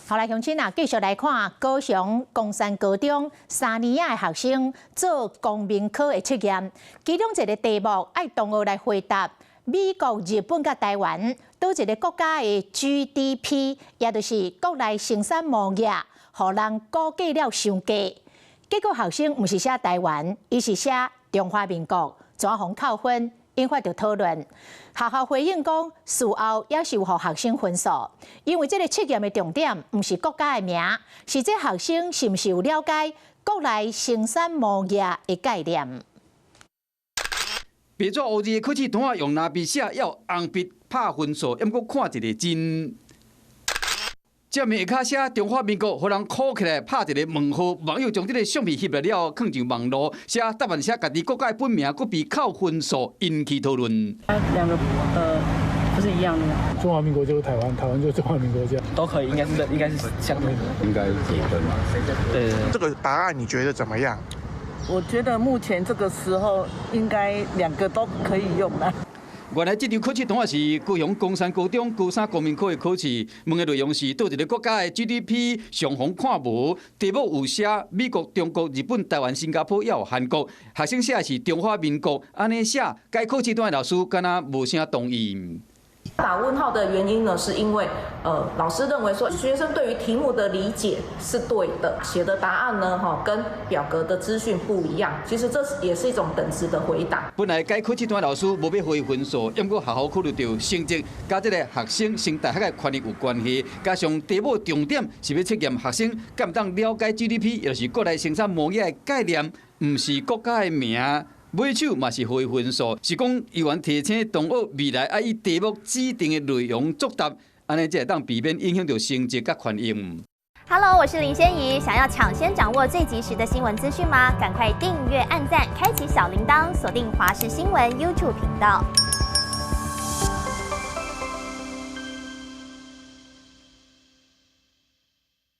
好來，鄉親啊，繼續來看高雄岡山高中三年仔的學生做公民考的測驗，其中一個題目愛同學來回答美國、日本佮台灣佗一個國家的 GDP，也就是國內生產毛額，予人估計了傷低。結果學生毋是寫台灣，伊是寫中華民國，怎予扣分？引發著討論。學校回應講，事後也是有予學生分數，因為這個測驗的重點毋是國家的名，是這學生是毋是有了解國內生產毛額的概念。白紙烏字的考試單用藍筆寫，猶紅筆拍分數，猶閣看一個真。這面下跤寫中華民國，予人考起來拍一個問號。網友將這个相片翕來了後，放上網路，寫答案寫家己國家的本名，閣被扣分數，引起討論。兩個不是一樣的。中華民國就是台灣，台灣就是中華民國，這樣都可以，應該是相同的，應該給分嘛？對。這個答案你覺得怎麼樣？我覺得目前這個時候應該兩個都可以用啦。原來這張考試單是高雄岡山高中高三公民考的考試，問的內容是佗一个國家的 GDP 上予看無，題目有寫美國、中國、日本、台灣、新加坡，猶有韓國，學生寫的是中華民國，按呢寫，改考試單的老師敢若無啥同意。打問號的原因呢，是因為老師認為說學生對於題目的理解是對的，寫的答案呢，哈，跟表格的資訊不一樣。其實這也是一種等值的回答。本來改考試單老師無欲予伊分數，毋過學校考慮到成績佮這个學生升大學的權利有關係，加上題目重點是欲測驗學生敢會當了解 GDP，也就是國內生產毛額的概念，毋是國家的名。尾手嘛是予伊分數，是講猶原提醒同學未來愛以題目指定的內容作答，按呢才會當避免影響著成績佮權益。 Hello，我是林仙怡，想要搶先掌握最及時的新聞資訊嗎？趕快訂閱、按讚、開啟小鈴鐺，鎖定華視新聞 YouTube 頻道。